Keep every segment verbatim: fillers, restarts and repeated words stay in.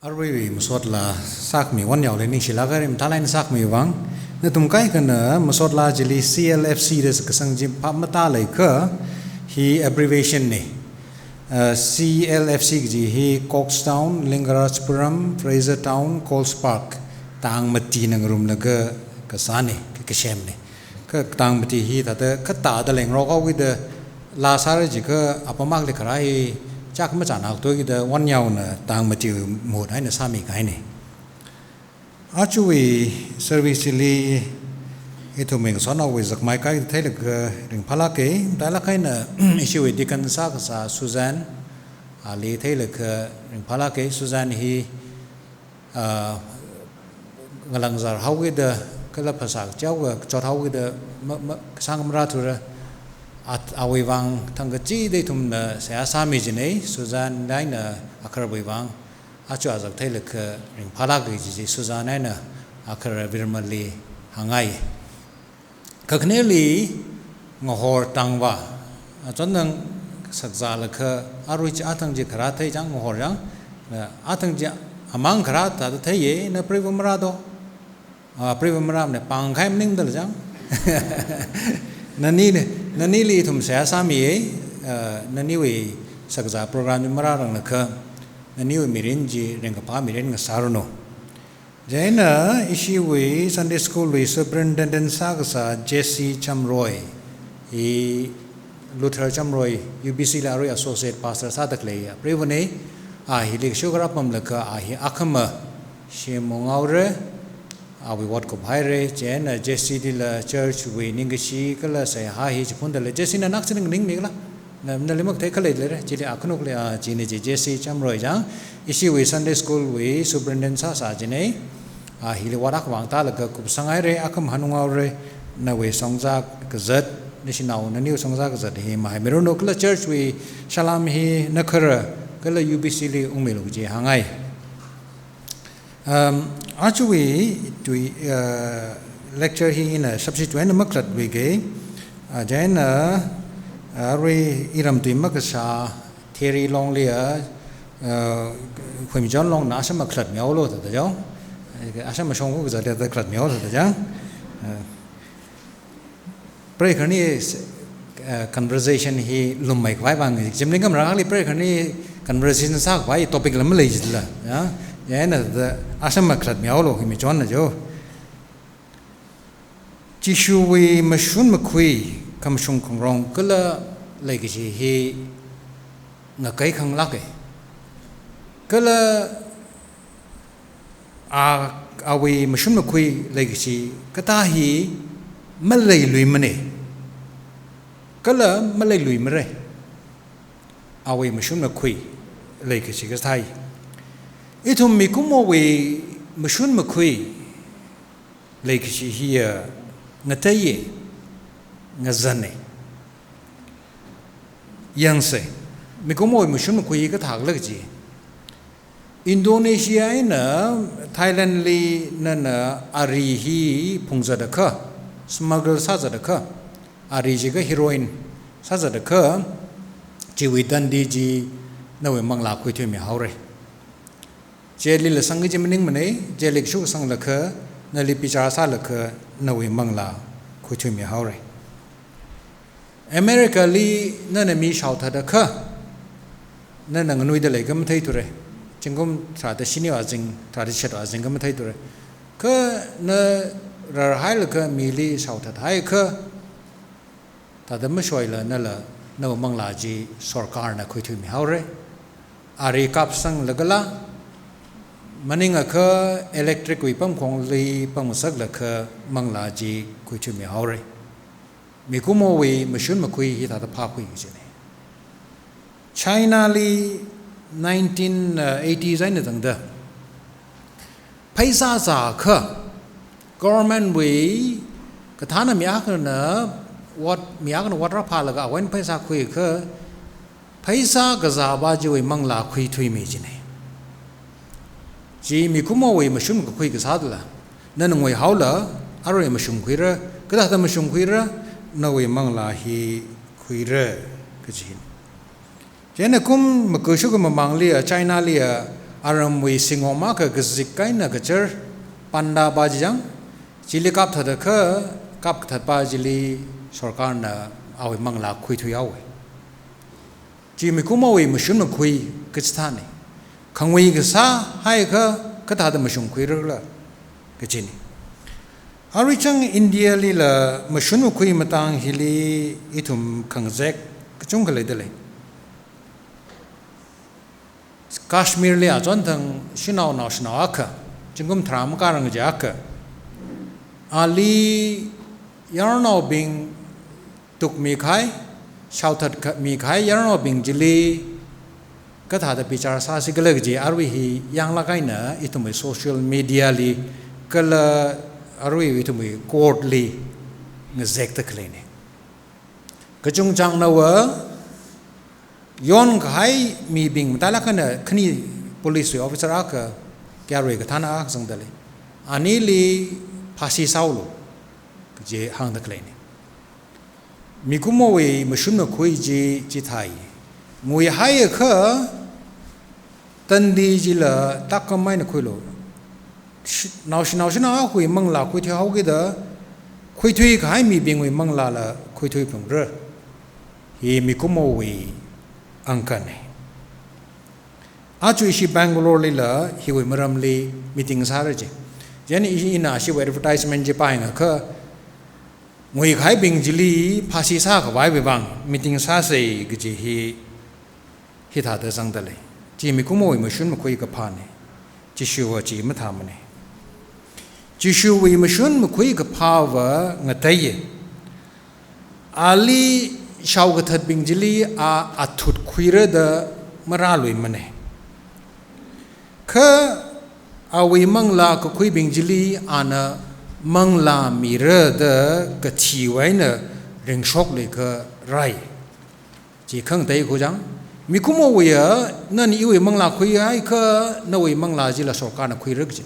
Aruiwui masot laa sākhami Wonyaoli ningshilāk haira, mathālāk eina sākhami vang. Nathum kaikhana masot laa chili C L F C da kasang chi phap matāleikha, hi abbreviation na. Uh, C L F C kaji hi Coxtown, Lingarajapuram, Fraser Town, Coles Park, tangmati ngarumlaga kasāna, ka-, kasemna. Kha tangmati hi thāda katāda lengrok haokida laa sāra jiakha apam akhali kharā hi chak machānhaoda kida Wonyaona tangmati mahut eina sāmikahaina. Ajawui service chili ithumwui ngasotnaowui zakmai kaikha theilaga ringphālāka, matailāk eina ishiwui deacon sākasā Susan, ali theilaga ringphālāka. Susan hi, ah, ngalāngzar haokida kala phasā kachao kachot haokida ma, ma, kasāng marāthura. At, awui vang thang kachida ithumna seihā sāmi jina, Susan eina akhararwui vang. Aja azak theilaga ringphālāka kaji chi Susan eina akharar Virmali hāngngai. Kakhaneli Ngahor Tangva. Achon nang sakzālaga arui chi athang chi kharā thei chang Ngahor chang. Na athang chi amang kharā thāda theiya, na preiva marā do. Ah, preiva marāmana, pāngkahai maningdala chang. Nani, nanili ithum seihā sāmiya, ah, naniwui sakzā program chi marāranglakha, naniwui mirin chi ringkaphā mirin ngasāranu. Chieina ishiwui Sunday School wui superintendent sākasā Jesse Chamroy, hi Luther Chamroy, U B C li arui associate pastor sāda khalei preivana, a hili kashok rāpamlaga a hi akhama shimung haora, awui ot kuphaira, chieina Jesse lila church wui ningkashi kala seihā hi chiphundalei. Jesse na nakching ningmikhala? Na, nali makathei khalei leira, chili akhanukli, a, china chi Jesse Chamroy chang, ishiwui Sunday School wui superintendent sāsā china, a, hili ot akha vang tālaga kupsang haira, akhama hanung haora, nawui shongza kazat, nashi nao naniwui shongza kazat hi mahaimiranu kala church wui salam hi nakhara, kala U B C li ungmilu kaji hāngngai. Um, ajawui tui, uh, lecture hi ina substitute eina makhalatluika, uh, chieina, uh, arui iram tui makasā Theri Longli a, uh, Khuimichon Longna asham makhalatmihaolu thāda chang. Asham mashong kazat thāda khalatmihaolu thāda chang. Uh, Preigahar ni, eh, conversation hi lummei khavai vang, chimling kam rakli preigahar ni conversation sākhavai topic lam leijila, ya. Chieina thāda asham makhalatmihaolu, Khuimichonna jo. Jishuwui mashun makhui, khamashung khangarong kala leikashi hi ngakai khanglāka. Kala a, awui mashun makhui leikashi kathā hi maleiluimana. Kala maleiluimara. Awui mashun makhui leikashi kathā hi. Ithum mikumowui mashun makhui leikashi hiya ngateiya, ngazana. Yangsa, mikumowui mashun makhui kathālāk kaji. Indonesia eina Thailand li nana ari hi phungzatakha, smuggle sāzatakha, ari jiakha heroin sāzatakha, chiwui tandi chi nawui manglā khuithuimihaora. Jail lila sangki kaji maningmana, jail li kashok sanglaga, nali bichar sālaga, nawui manglā khuithuimihaora. America li nana mi shaothatakha, nana nganuida leikha matheithura. Zingkum tharāda shiniwui azing, tharāda chishatwui azingkha matheithura. Kha na rarhailaga mili shaothat haikha, thāda mashoila nala, nawui manglā chi sorkarna khuithuimihaora. Ari kapsanglagala, maningakha electric wui pamkhongli pamngasaklaga manglā chi khuithuimihaora. Mikumowui mashun makhui hi thāda phākhui kajina. China li nineteen eighties eina tangda pheisā zākha, government wui kathāna mi akhana ot, mi akhana ot rāphālaga awui eina pheisā khuikha, pheisā kazāva chiwui manglā khuithuimi jina. Chi mikumowui mashun makhui kasā dala. Nana nguihaola, arui mashun khuira, kathāda mashun khuira, nawui manglā hi khuira, kaji. Chieina kum makashok mamangli a, China li a, Aramwui singom akha kazika eina kachar panda pa chi chang, chili kapthat akha, kapkathat pa chili sorkarna awui manglā khuithui haowa. Chi mikumowui mashun makhui kachithāna. Khangui kasā haiakha kathāda mashun khuirala kachina. Arui chang India lila mashun makhui matang hili ithum khangazek kachungkha leidalei. Kashmir li achonthang shanao naoshinao akha, zingkum tharā makārang kaji akha, ali yarnaobing tukmi kahai, shaothat kha-, mi kahai yarnaobing chili kathāda bichar sāsi khala kaji arui hi yanglāk eina ithumwui social media li kala arui ithumwui court li ngazekda khaleina. Kachungchāngnawa yon kahai mibing matailāk eina khani police wui officer akha, kayarui kathāna akha zangdalei. Anili phasi sāulu kaji hāngda khaleina. Mikumowui mashun makhui chi chithāi. Ngui haiakha tandi chila tākam eina khuilu. Shi-, naoshinao shanao akhawui manglā khuithui haokida, khuithui kahai mibingwui manglāla khuithui phungra. Hi mikumowui angkana. Aja ishi Bangalore lila hiwui maramli meeting sāra chi. Chieina ishi ina ashiwui advertisement chi pāyangakha, ngui kahaibing chili phasi sākhavaiwui vang meeting sāsei kaji hi, hithāda zangdalei. Chi mikumowui mashun makhui kaphāna. Jishuva chi mathāmana. Jishuwui mashun makhui kaphāva ngateiya. Ali shaokathatbing chili a athut khuira da marāluimana. Kha awui manglā kakhuibing chili ana manglā mira da kathiwui eina ringshokluikha rai. Chi khangatei khuichang, mikumowui a, nana iwui manglā khuihaiakha nawui manglā chila sorkarna khuira kaji.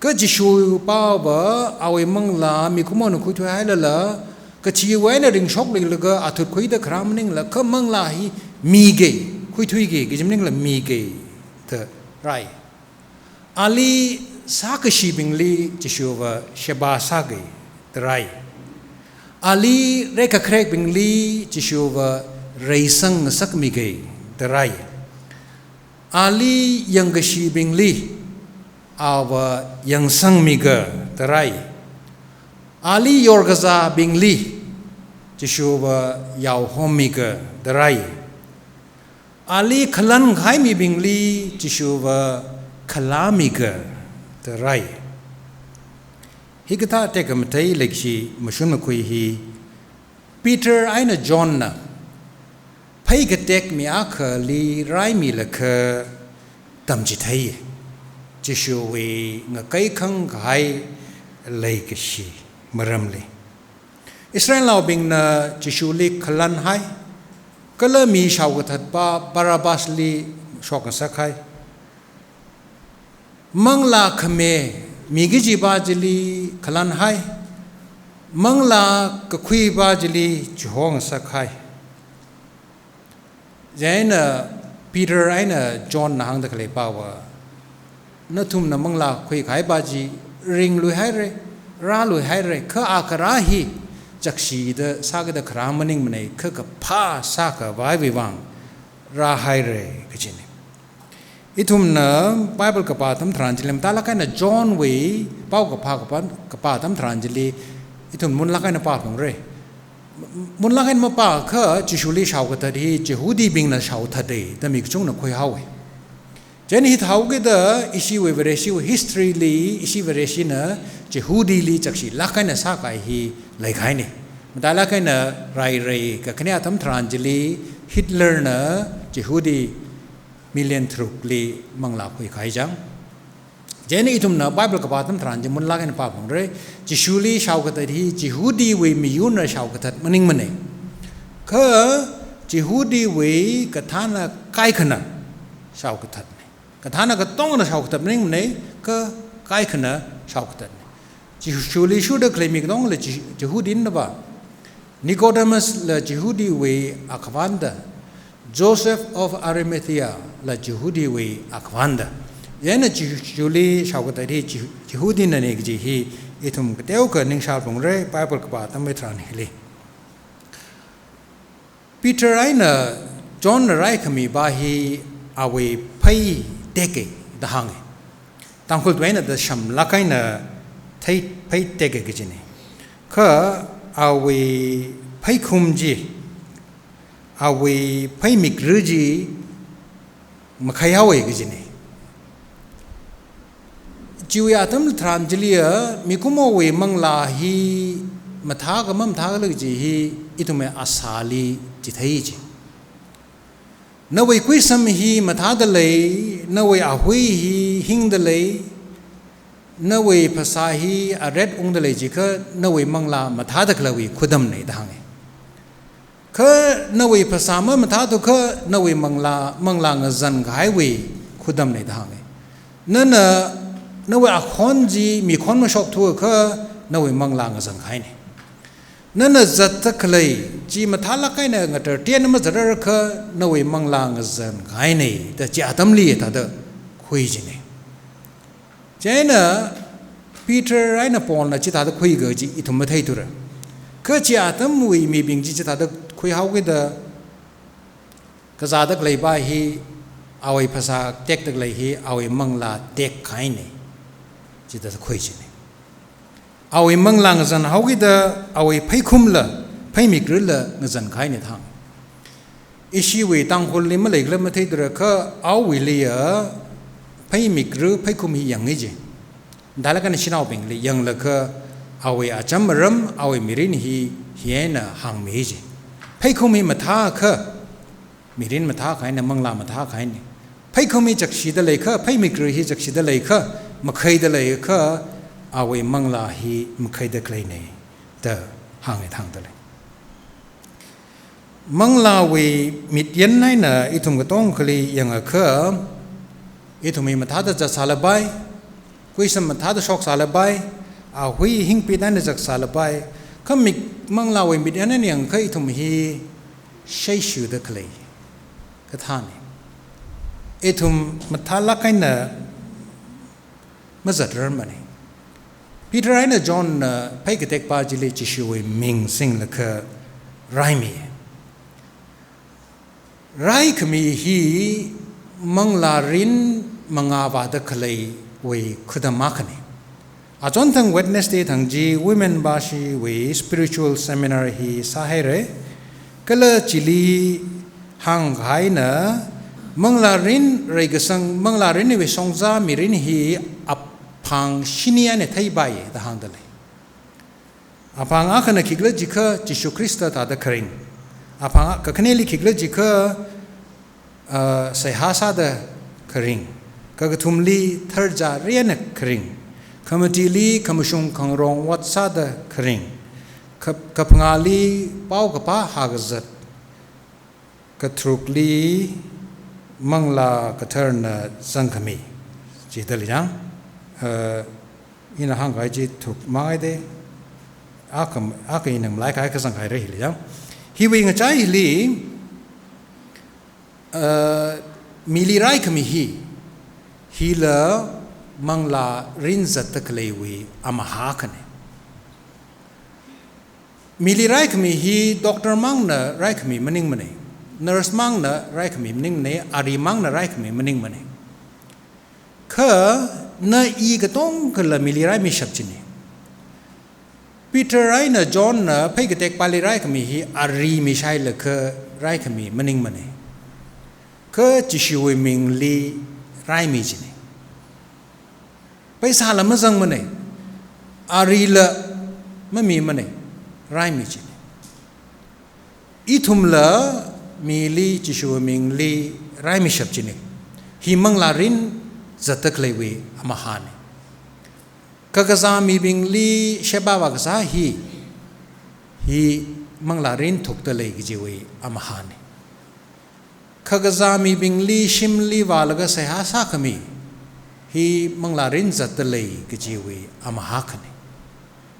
Kha Jishu pava awui manglā mikumona khuithui hailala, kathiwui eina ringshokluilaga athut khuida kharā maningla, kha manglā hi miki, khuithuiki kaji maningla miki da rai. Ali sākashibingli Jishuva sheba sāki da rai. Ali reikakharekbingli Jishuva reisang ngasakmiki da rai. Ali yangkashibingli ava yangsangmika da rai. Ali yorkazābingli Jishuva yaohommika da rai. Ali khalan kahai mibingli Jishuva khalāmika da rai. Hikathā tekhamatei leikashi mashun makhui hi Peter eina Johnna phei katek mi akhali raimilakha tamchithei. Jishuwui ngakei khangkahai leikashi maramli. Israelnaobingna Jishuli khalanhai, kala mi shaokathatpa Barabbasli shokngasakhai. Manglā khami mi kajipa chili khalanhai, manglā kakhuipa chili chihongasakhai. Chieina Peter eina Johnna hāngda khalei pava, nathumna manglā khuikahaipa chi ringlui haira, rālui haira, kha a kharā hi chakshida sākida kharā maningmana, kha kaphā sākhavaiwui vang rāhaira kajina. Ithumna Bible kapā atam tharan chili, matailāk eina Johnwui paokaphā kapā, kapā atam tharan chili, ithum munlāk eina pāphalungra. Munlāk eina mapākha Jishuli shaokathat hi Jihudibingna shaothata da mi kachungna khuihaowa. Chieina hithāhaokida ishiwui Vareshiwui history li ishi Vareshina Jihudili chakshilāk eina sākahai hi leikahaina. Matailāk eina rai rai kakhane atam tharan chili Hitlerna Jihudi million tharukli manglā khuikahai chang. Chieina ithumna Bible kapā atam tharan chi munlāk eina pāphalungra, Jishuli shaokathat hi Jihudiwui miyurna shaokathat maningmana. Kha Jihudiwui kathāna kaikhana shaokathatna. Kathāna katongana shaokathat maningmana, kha kaikhana shaokathatna. Jishuli shurda khalei mi katongala Ji-, Jihudina pa. Nicodemusla Jihudiwui akhavāna da, Joseph of Arimathea la Jihudiwui akhawanda. Chieina Ji-, Jihudili shaokathat hi Ji-, Jihudinane kaji hi ithum kateokha ningshāphalungra, Bible kapā atam tharan hili. Peter eina Johnna raikhami pā hi awui phei tekei da hānga. Tangkhul tuina da shamlāk eina thei phei tekei kajina. Kha awui pheikhum chi, awui pheimikra chi makhaihaowa kajina. Chiwui atam tharan chiliya mikumowui manglā hi mathāka mamathākhala kaji hi ithumwui asāli chithei chi. Nawui kuisam hi mathāda lei, nawui ahui hi hingda lei, nawui phasā hi aret ungda lei jiakha nawui manglā mathāda khaleiwui khudamna da hānga. Kha nawui phasā mamathāthukha nawui manglā, manglā ngazan kahaiwui khudamna da hānga. Nana nawui akhon chi mikhon mashokthukha nawui manglā ngazan kahaina. Nana zatda khalei chi mathālāk eina ngatar tian mazatrakha nawui manglā ngazan kahaina da chi atamli thāda khui jina. Chieina Peter eina Paulna chithāda khuika chi ithum matheithura. Kha chi atamwui mibing chi chithāda khuihaokida kazāda khalei pā hi, awui phasā tekda khalei hi awui manglā tekkahaina. Chithāda khui jina. Awui manglā ngazanhaokida awui pheikhumla, pheimikrala ngazan kahaina thang. Ishiwui Tangkhulli maleikhala matheithura kha awuiliya pheimikra pheikhum hi yanga ji. Dalakan shanaobingli yanglaga awui acham aram, awui mirin hi, hieina hāngmi ji. Pheikhum hi mathākha, mirin mathākahaina, manglā mathākahaina. Pheikhum hi chakshida leikha, pheimikra hi chakshida leikha, makhaida leikha, awui manglā hi makhaida khaleina da hānga thangda lei. Manglāwui mityan eina ithum katongkhali yangakha, ithum hi mathāda zatsālapai, kuisam mathāda shoksālapai, ahui hingpit eina zatsālapai, kha mik-, manglāwui mityan eina yangakha ithum hi shaishuda khalei kathāna. Ithum mathālāk eina mazatrarmana. Peter eina Johnna phei katek pā chili Jishuwui ming singlaga raimi. Raikhami hi manglārin mangā vāda khaleiwui khudam akhana. Achonthang Wednesday thang chi women pāshiwui spiritual seminar hi sāhaira. Kala chili hāngkahaina, manglārin reikasang, manglārinwui shongza mirin hi aphang shini eina theipai da hāngda lei. Aphang akhana khikhala jiakha Jishu Khrista thāda kharing. Aphang a-, kakhaneli khikhala jiakha, ah, seihā sāda kharing. Kakathumli tharchari eina kharing. Khamatili khamashung khangarong ot sāda kharing. Ka-, kaphangāli paokaphā hākazat. Katharukli manglā katharna zangkhami. Chithāli chang, eh, ina hāngkahai chi thukmang haida, akha, akha ina malaikhai kazangkhaira hili chang. Hiwui ngachaili, eh, mili raikhami hi, hila manglārin zatda khaleiwui amahā akhana. Mili raikhami hi doctor mangna raikhami maningmana, nurse mangna raikhami maningmana, ari mangna raikhami maningmana. Kha na i katongkhala mili raimishap china. Peter eina Johnna phei katek pāli raikhami hi ari mishailaga raikhami maningmana. Kha Jishuwui mingli raimi china. Paisāla mazangmana, arila mamimana, raimi china. Ithumla mili Jishu mingli raimishap china. Hi manglārin zatda khaleiwui amahāna. Kakazā mibingli sheba vākazā hi, hi manglārin thukda lei kajiwui amahāna. Kakazā mibingli shimli vālaga seihā sākhami, hi manglārin zatda lei kajiwui amahā akhana.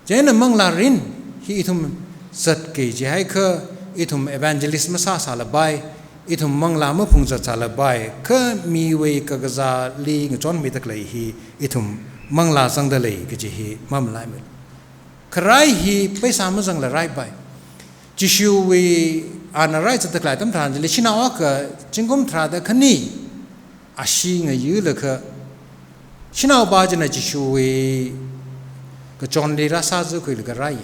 Chieina manglārin hi ithum zatki jihaikha, ithum evangelist masāsālapai, Ithum manglā maphungzat sālapai, kha miwui kakazāli ngachonmida khalei hi, ithum manglā zangda lei kaji hi mamalaimana. Kharai hi paisa mazangla raipai. Jishuwui ana raizatda khalei atam tharan chili shanao akha zingkum tharāda khani ashee ngayurlaga, shanaopa china Jishuwui kachonli rāsāzakhuilaga rai.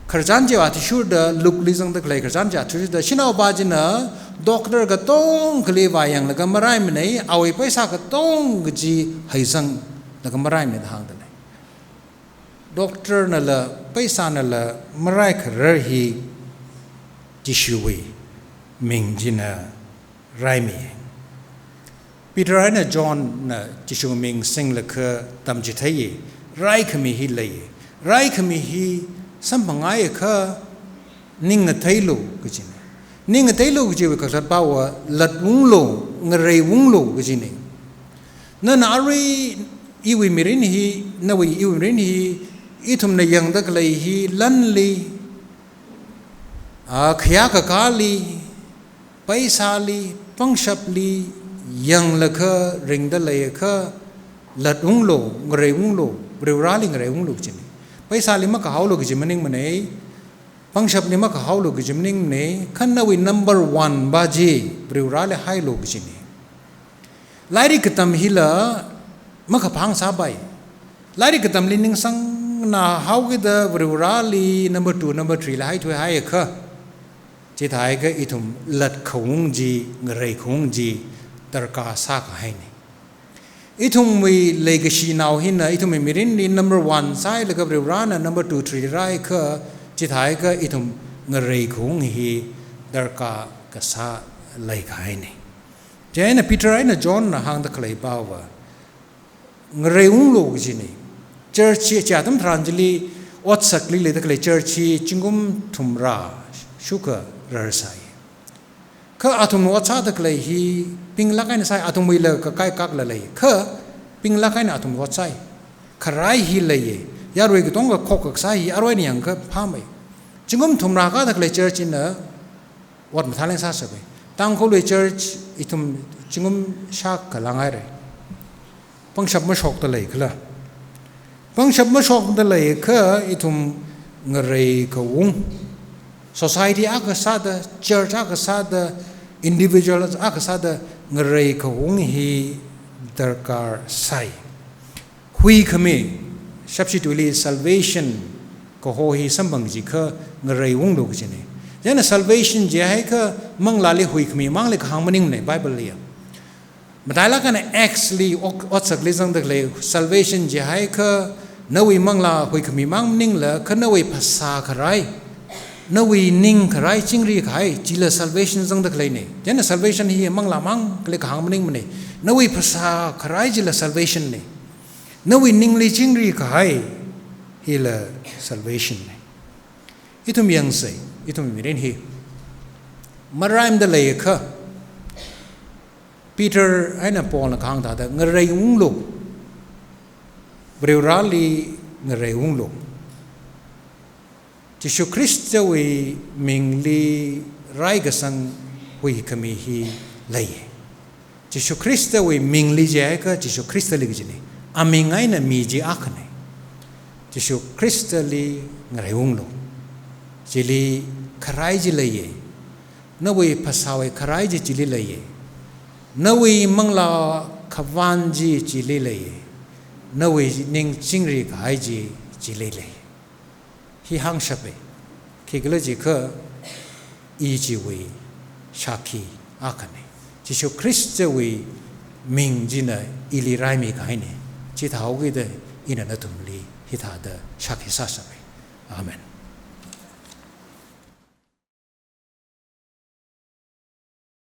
Khararchan chi athishurda Luke li zangda khalei khararchan chi athishurda shanaopa china doctor katongali vāyanglaga maraimana, awui paisa katong kaji heisanglaga maraimana da hāngda lei. Doctor nala paisa nala maraikharar hi Jishuwui ming china raimi. Peter eina John na Jishu ming singlaga tamchitheiya, raikhami hi leiya. Raikhami hi samphangngaiakha ning ngateilu kajina. Ning ngateilu kajiwui kakhalatpava latunglu, ngareiunglu kajina. Nana arui iwui mirin hi, nawui iwui mirin hi, ithumna yangda khalei hi lanli, a, khayā kakāli, paisali, pangshapli yanglaga ringda leiakha latunglu, ngareiunglu, Varivarāli ngareiunglu kajina. Paisali makahaolu kaji maningmana, pangshapli makahaolu kaji maningmana, kha nawui number one pa chi Varivarāli hailu kajina. Lairik katam hila makaphang sāpai. Lairik katamli ningsangnā haokida Varivarāli number two, number three la haithuihaiakha, chithāakha ithum latkhaung chi, ngareikhaung chi darkar sākahaina. Ithumwui leikashinao hina ithumwui mirinli number one sāhailaga Varivarāna number two, three rāakha, chithāakha ithum ngareikhaung hi darkar kasā leikahaina. Chieina Peter eina John na hāngda khaleipava ngareiunglu kajina. Church chi, chi atam tharan chili otsakli leida khalei church hi zingkum thumrā shukha rarsai. Kha athumna ot sāda khalei hi pinglāk eina sāi, athumwuila kakai kakla lei. Kha pinglāk eina athum ot sāi. Kharai hi leiya. Yarui katonga khokkha kasā hi arui eina yangakha phāmei. Zingkum thumrā kāda khalei church china ot mathālāk sāsāpai. Tangkhulwui church ithum zingkum shākha lānghaira. Pangshap mashokda leikhala. Pangshap mashokda leiakha ithum ngareikhaung. Society akha sāda, church akha sāda, individual akha sāda ngareikhaung hi darkar sai. Huikhami, shapshi tuili salvation kaho hi samphang jiakha ngareiunglu kajina. Chieina salvation jiakha manglāli huikhami mangli kahāng maningmana Bible liya. Matailāk eina Acts li ot, otsakli zangda khalei salvation jiakha nawui manglā huikhami mang maningla, kha nawui phasā kharai, nawui ning kharai chingri kahai chila salvation zangda khaleina. Chieina salvation hi manglā mangli kahāng maningmana. Nawui phasā kharai chila salvation na. Nawui ningli chingri kahai hila salvation na. Ithum yangsei, ithum mirin hi maraimada leiakha, Peter eina Paul na kahāng thāda ngareiunglu, Varivarāli ngareiunglu. Jishu Khristawui mingli raikasang huikhami hi lei. Jishu Khristawui mingli jiakha Jishu Khristali kajina. Aming eina mi chi akhana. Jishu Khristali ngareiunglu. Chili kharai chi leiya. Nawui phasāwui kharai chi chili leiya. Nawui manglā khavān chi chili leiya. Nawui ning chingri kahai chi chili lei. Hi hāngshapa. Khikhalajikha i chiwui shākhi akhana. Jishu Khristawui ming china ili raimi kahaina. Chithāhaokida ina nathumli hithāda shākhi sāshapa. Amen.